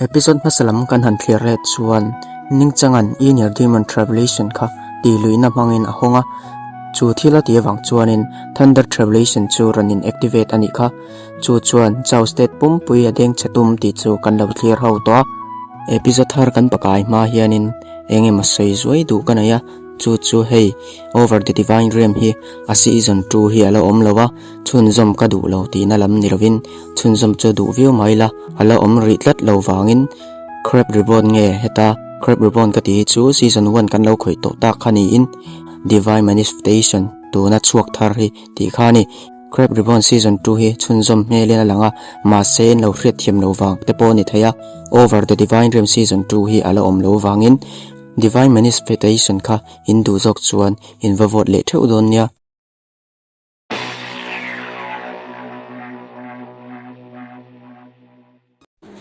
Episode hmasa lam kan han thlir let chuan Ningchanga'n Inner Demon Tribulation kha tih luihna hmangin a hawng a, chu thil a tih avang chuanin Thunder Tribulation chu rawn in activate a nih kha. Chu chuan Chao State pumpui a deng chhe tum tih chu kan lo thlir ho tawh a. Episode thar kan pakai hma hianin eng emaw sawi zuai duh ka nei a, chu chu hei Over the Divine Realm hi a season 2 hi a la awm lo a, chhunzawm ka duh lo tihna lam ni lovin chhunzawm chu duh viau mai la, a la awm rih tlat lo vangin Crab Reborn nge heta Crab Reborn ka tih hi chu season 1 kan lo khawih tawh tak kha niin Divine Manifestation tuna chhuak thar hi tih kha a ni. Crab Reborn Season 2 hi chhunzawm hmelin a lang a, mahse in lo hriat thiam lo vang te pawh a ni thei a, Over the Divine Realm Season 2 hi a la awm lo vangin Divine Manifestation kha in duh zawk chuan in va vote leh theuh dawn nia.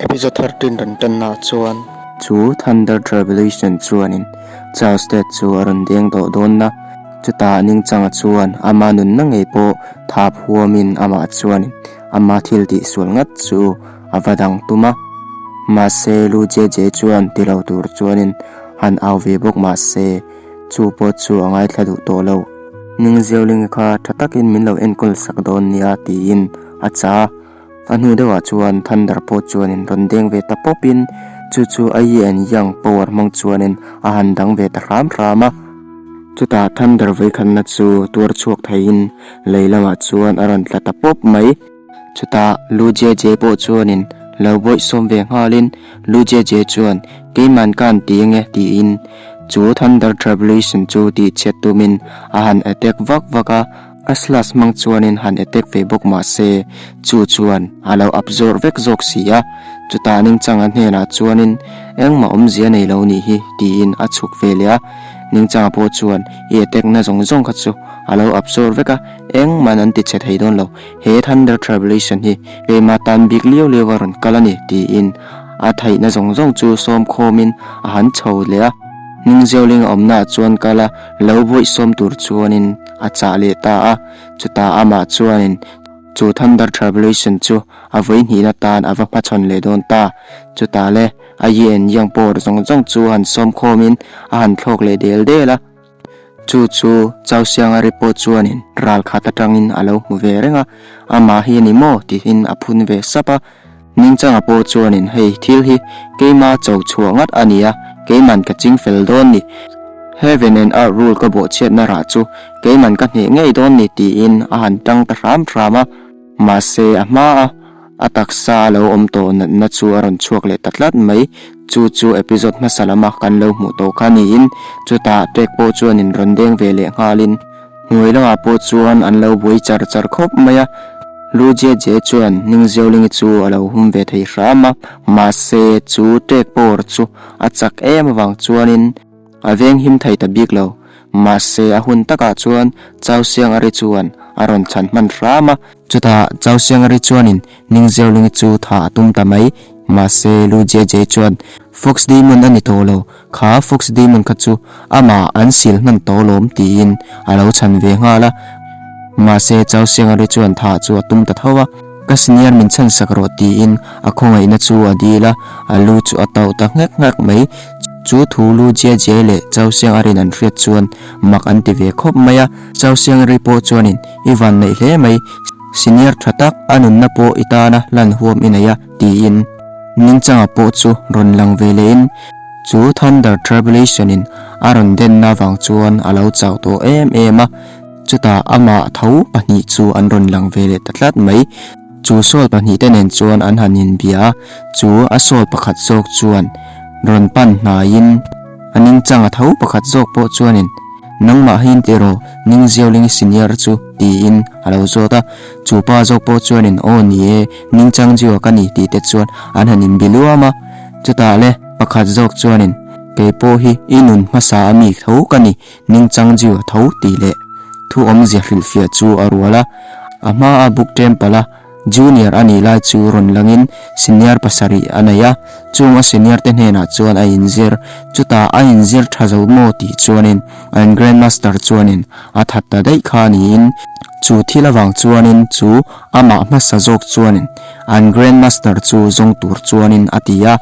Episode 13 rawn tanna chuan. Chu Thunder Tribulation chuanin Charles Tate chu a rawn deng tawh dawn a, chutah Ningchanga chuan ama nunna ngei pawh thap huamin amah chuanin ama thil tihsual ngat chu a va dang tum a. Mahse, Lu Jie Jie chuan ti lo tur chuanin han au ve bawk mahse, chu pawh chu a ngaithla duh tawh lo. Ning Ziaoling-i kha tha takin min lo enkawl sak dawn nia tiin a chah a. A hnu deuhah chuan Thunder pawh chuanin rawn deng ve ta pawpin chu chu a Yi and Yang power hmang chuanin a han dang ve ta hram hram a. Chutah Thunder vawikhatna chu tuar chhuak theiin lei lamah chuan a rawn tla ta pawp mai. Chutah Lu Jie Jie pawh chuanin lo bawih sawm ve nghalin Lu Jie Jie chuan Keiman ka han ti ange tiin chu Thunder Tribulation chu tihchhiat tumin a han attack vak vak a. A slash hmang chuanin han attack ve bawk mah se, chu chuan a lo absorb vek zawk si a, chutah Ningchanga hnenah chuanin engmah awmzia nei lo nih hi tiin a chhuk ve leh a, Ningchanga pawh chuan i attack na zawng zawng kha chu a lo absorb vek a, engmah an ti chhe thei dawn lo, he Thunder Tribulation hi keimah tan bik liau liau a rawn kal a ni tiin a theihna zawng zawng chu sawm khawmin a han chho leh a, Ningzeuling a awmnaah chuan kal a lo bawih sawm tur chuanin a chah leh ta a, chutah amah chuanin chu Thunder Tribulation chu a vawi hnihna tan a va hmachhawn leh dawn ta. Chutah le a Yi and Yang power zawng zawng chu han sawm khawmin a han thlawk leh del del a, chu chu Chao Siangari pawh chuanin ral khat atangin a lo hmu ve reng a, amah hi a ni maw tihin a phun ve sap a. Ningchanga pawh chuanin hei thil hi keima cho chhuah ngat a nia, keiman ka ching fel dawn ni. Heaven and earth rule ka bawhchhiatna rah chu keiman ka hneh ngei dawn ni tiin a han tang ta hram hram a. Mahse a hma a a taksa a lo awm tawh natna chu a rawn chhuak leh ta tlat mai. Chu chu episode hmasa lama kan lo hmuh tawh kha niin chutah tek pawh chuanin rawn deng ve leh nghalin Hnuai lamah pawh chuan an lo buai char char khawp mai a, Lu Jie Jie chuan Ning Xiaoling-i chu a lo hum ve thei hram a, mahse chu tek power chu a chak em avang chuanin a veng him thei ta bik lo. Mahse a hun takah chuan Chao Siangari chuan a rawn chhan hman hram a. Chutah Chao Siangari chuanin Ning Xiaoling-i chu tha a tum ta mai, mahse Lu Jie Jie chuan Fox Demon a ni tawh lo, Kha Fox Demon kha chu amah an sil hman tawh lawm tiin a lo chhan ve nghal a. Mahse Chao Siangari chuan thah chu a tum ta tho a. Ka senior min chhan sak rawh tiin a khawngaihna chu a dil a, a lu chu a tauh ta nghek nghek mai. Chu thu Lu Jie Jie leh Chao Siangarin an hriat chuan mak an ti ve khawp mai a. Chao Siangari pawh chuanin i van neih hle mai, senior tha tak a nunna pawh i tana hlan huam i nei a tiin Ningchanga pawh chu rawn lang ve lehin Chu Thunder Tribulation in a rawn denna vang chuan a lo chau tawh em em a, chutah amah tho pahnih chu an rawn lang ve leh ta tlat mai. Chu sawl pahnih te nen chuan an han inbia a, chu a sawl pakhat zawk chuan rawn pan hnaiin a ningchang a tho pakhat zawk pawh chuanin, Nangmah hi inti rawh, Ningziauling senior chu tiin a lo zawt a. Chu pa zawk pawh chuanin, Aw ni e, Ningchangjiua ka ni tih te chuan an han inbi luam a. Chutah le, pakhat zawk chuanin, Kei pawh hi i nun hmasa a mi tho ka ni, Ningchangjiu a tho tih leh thu awmzia hrilhfiah chu a rual a. A hmaa Book Temple a Junior a nih lai chu rawn langin Senior pasarih a nei a, chung a senior te hnenah chuan a inzir. Chutah a inzir tha zo maw tih chuanin an Grandmaster chuanin a that ta daih kha niin chu thil avang chuanin chu amah hmasa zawk chuanin an Grandmaster chu zawng tur chuanin a ti a.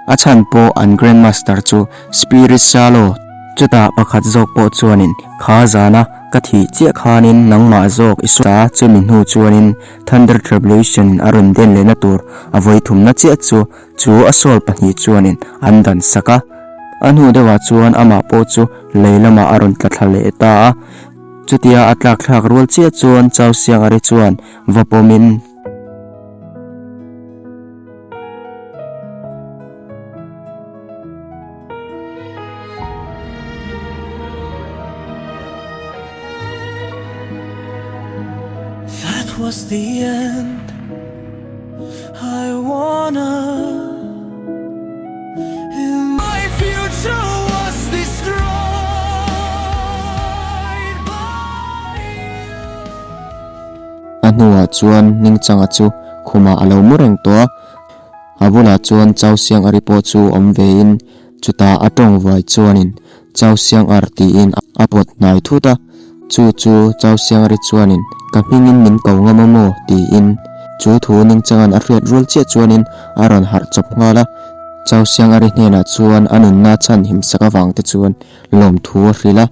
A chhan pawh an Grandmaster chu Spirit Shallow. Chutah pakhat zawk pawh chuanin kha zana ka thih chiah khanin nangmah zawk i sawi a, chumi hnu chuanin Thunder Tribulation in a rawn den lehna tur a vawithumna chiah chu chu a soul pahnih chuanin an dan sak a. A hnu deuhah chuan amah pawh chu lei lamah a rawn tla thla leh ta a. Chutia a tlak thlak rual chiah chuan Chau Siangari chuan va pawmin. That was the end I wanna My future was destroyed by you. A hnuah chuan Ningchanga chu khumah a lo mu reng tawh a, a bulah chuan Chau Siang Ari pawh chu awm vein chutah a tawng vai chuanin Chau Siang Ar tiin a pawt hnai thut a, chu chu Chau Siang Ari chuanin ka hmingin min ko ngam a maw tiin chu thu Ningchanga'n a hriat rual chiah chuanin a rawn harh chawp nghal a, Chau Siang Ari hnenah chuan a nunna chhan himsak avang te chuan lawmthu a hrilh a.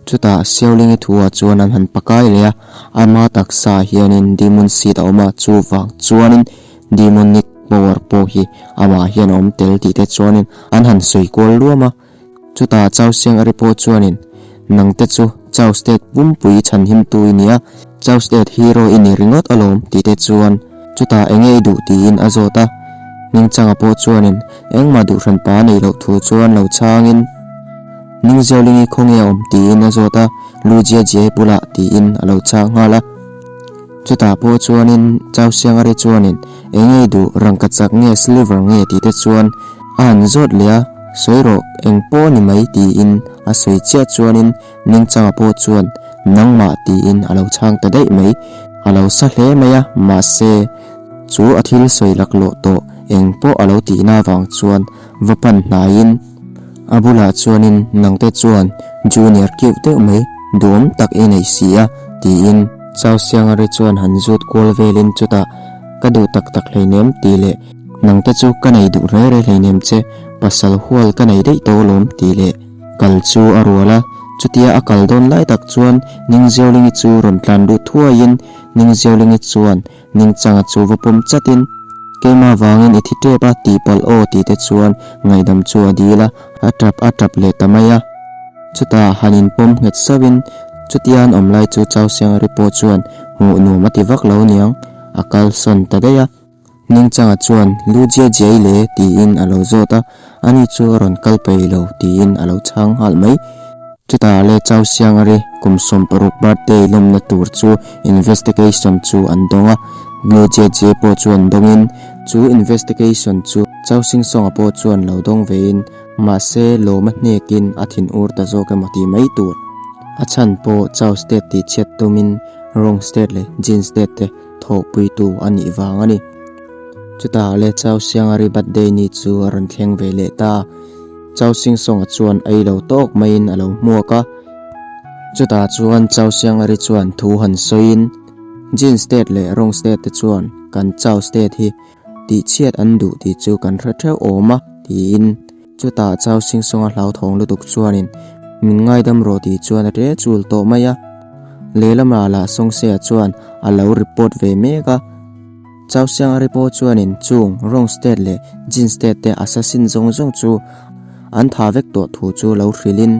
Chutah Siaulingi thuah chuan an han pakai leh a, ama taksa ah hianin demon seed a awm a, chuvang chuanin demonic power pawh hi amah hian a awm tel tih te chuanin an han sawi kual luam a. Chutah Chau Siangari pawh chuanin, Nangte chu Chau State pumpui chhanhimtu i ni a, Chau State hero i ni ringawt alawm tih te chuan chutah enge i duh tiin a zawt a. Ningchanga pawh chuanin engmah duhhran pa neih loh thu chuan lo chhangin, Ningzeulingi khawnge a awm tiin a zawt a, Lu Jia Jie bulah tiin a lo chhang nghal a. Chutah pawh chuanin Chau Siangari chuanin enge i duh rangka chak nge sliver nge tih te chuan a han zawt leh a, sawi rawh eng pawh ni mai tiin a sawi chiah chuanin Ningchanga pawh chuan nangmah tiin a lo chhang ta daih mai. A lo sa hle mai a, mahse chu a thil sawi laklawh tawh eng pawh a lo tihna avang chuan va pan hnaiin, A bulah chuanin nangte chuan junior cute deuh mai duhawm tak i nei si a tiin Chau Siangari chuan han zut kual velin chutah ka duh tak tak hleinem tih leh nangte chu ka nei duh rei rei hleinem che pasal hual ka nei daih tawh alawm tih leh kal chu a rual a. Chutia a kal dawn lai tak chuan Ningziaulingi chu rawn tlan lut thuaiin Ningziaulingi chuan Ningchanga chu va pawm chatin, Keimah vangin i thi tep a, tih palh aw tih te chuan ngaihdam chu a dil a, a tap a tap leh ta mai a. Chutah han inpawm nghet sauhin chutia an awm lai chu Chau Siangari pawh chuan hmuh nuam a ti vak lo niang, a kalsawn ta daih a. Ningchanga chuan, Lu Jia Jiai le? tiin a lo zawt a, ani chu a rawn kal peih lo tiin a lo chhang nghal mai. Chutah le Chau Siangari kum 60 birthday lawmna tur chu investigation chu an dawng a, Lu Jie Jie pawh chuan dawngin chu investigation chu Chau Sing Song-a pawh chuan lo dawng vein mahse lawm a hnekin a thin ur ta zawk emaw tih mai tur. A chhan pawh Chau State tih chhiat tumin Rong State leh Jin State te thawhpuitu a nih vang a ni. Chutah le Chau Siangari birthday ni chu a rawn thleng ve leh ta. Chau Sing Song-a chuan ei lo tawk maiin a lo hmuak a. Chutah chuan Chau Siangari chuan thu han sawiin, Jin State leh Rong State te chuan kan Chau State hi tihchhiat an duh tih chu kan hre theuh awm a, tiin. Chutah Chau Sing Song-a hlauthawng lutuk chuanin min ngaidam rawh tih chuan a ṭe chul tawh mai a. Lehlamah lah Songse-a chuan a lo report ve mek a. Chau Siangari pawh chuanin chung Rong State leh Jin State te assassin zawng zawng chu an tha vek tawh thu chu lo hrilhin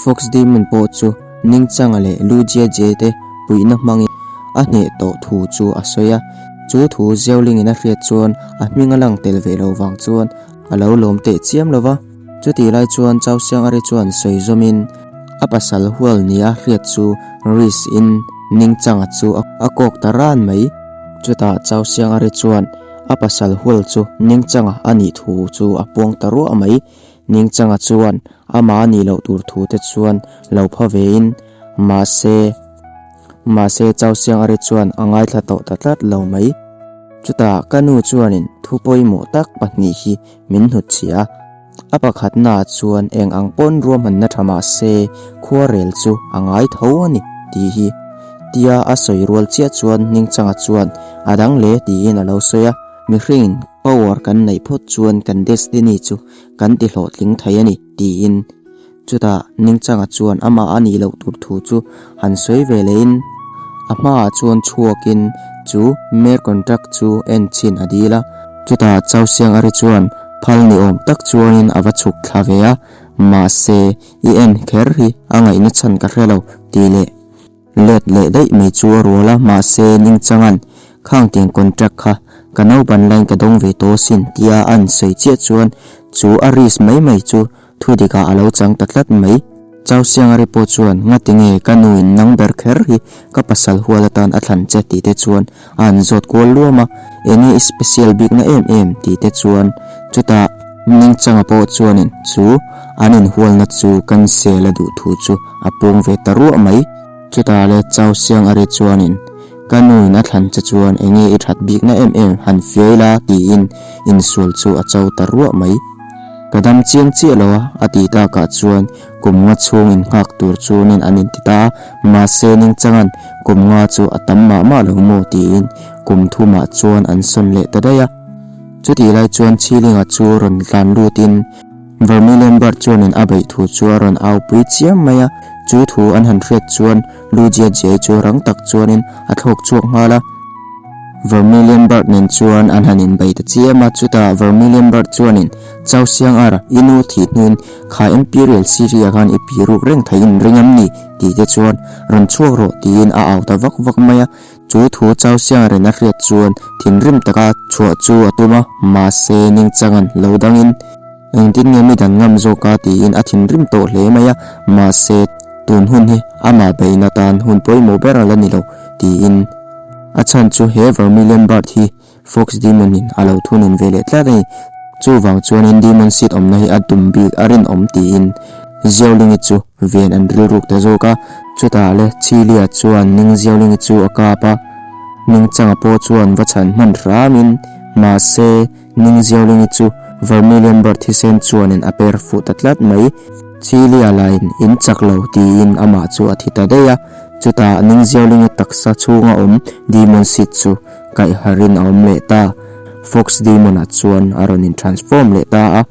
Fox Demon pawh chu Ningchanga leh Lu Jie Jie te puihna hmangin a hneh tawh thu chu a sawi a. Chu thu Ziaolingin a hriat chuan a hming a lang tel ve lo vang chuan a lo lawm teh chiam lo va. Chutih lai chuan Chau Siangari chuan sawi zawmin a pasal hual nia hriat chu Risk in Ningchanga chu a kawk ta ran mai. Chutah Chau Siangari chuan a pasal hual chu Ningchanga a nih thu chu a puang ta ruah mai. Ningchanga chuan amah a nih loh tur thu te chuan lo pha vein mahse mahse Chau Siangari chuan a ngaithla tawh ta tlat lo mai. Chutah ka nu chuanin thu pawimawh tak pahnih hi min hnutchhiah a. A pakhatnaah chuan eng ang pawn ruahmanna tha mah se khuarel chu a ngai tho a ni tih hi tia a sawi rual chiah chuan Ningchanga chuan a dang le tiin a lo sawi a. Mihringin power kan neih phawt chuan kan destiny chu kan ti hlawhtling thei a ni, tiin. Chutah Ningchanga chuan amah a nih loh tur thu chu han sawi ve lehin a hmaah chuan chhuakin chu mer contract chu en chhin a dil a. Chutah Chausiangari chuan phal ni awm tak chuanin a va chhuk thla ve a, mahse i en kher hi a ngaihna chhan ka hre lo tih leh Let leh daih mai chu a rual a, mahse Ningchanga'n khang tiang contract kha ka naupan laiin ka dawng ve tawh asin tia a an sawi chiah chuan chu a risk mai mai chu thu dikah a lo chang ta tlat mai. Chausiangari pawh chuan ngati nge ka nuin nang ber kher hi ka pasal hual atan a thlan che tih te chuan a han zawt kual luam a, enge i special bikna em em tih te chuan chutah Ningchanga pawh chuanin chu an inhualna chu cancel a duh thu chu a pawng ve ta ruah mai. Chutah le Chau Siang a ri chuanin ka nuin a thlan che chuan enge i that bikna em em han fiai la tiin insual chu a cho ta ruah mai. Ka dam chiang chiah lo a, a tih takah chuan kum nga chhung innghak tur chuanin an inti ta a, mahse Ningchanga'n kum nga chu a tam mah mah lo maw tiin kum thumah chuan an sawn leh ta daih a. Chutih lai chuan Chhilinga chu rawn tlan lutin Vermilion Bird chuanin a beih thu chu a rawn au pui chiam mai a, chu thu an han hriat chuan Lu Jia Jiai chu rang tak chuanin a thlawk chhuak nghal a. Vermilion Bird nen chuan an han inbei ta chiam a, chutah Vermilion Bird chuanin Chau Siang Ar, i nu thih hnuin kha Imperial City ah khan i pi ruk reng thei in ring am ni? tih te chuan rawn chhuak rawh tiin a au ta vak vak mai a. Chu thu Chau Siang Ren a hriat chuan thinrim taka chhuah chu a tum a, mahse Ningchanga'n lo dangin engtin nge mi dan ngam zawk a tiin a thinrim tawh hle mai a, mahse tun hun hi amah beihna tan hun pawimawh ber a la ni lo tiin a chhan chu he Vermilion Bird hi Fox Demon in a lo thunun ve leh tlat a ni. Chuvang chuanin Demon Seed awmna hi a tum bik a rinawm tiin Xiaolingi chu ven an rilruk ta zawk a. Chutah le Chilia chuan Ning Xiaolingi chu a kap a, Ning Changa pawh chuan va chhan hman hramin mahse Ning Xiaolingi chu Vermilion Bird thisen chuanin a per fuh ta tlat mai. Chilia lain in chak lo tiin amah chu a thi ta daih a. Chutah Ning Xiaolingi taksa chhunga awm Demon Seed chu kaihharin a awm leh ta. Fox Demon-ah chuan a rawn in transform leh ta a.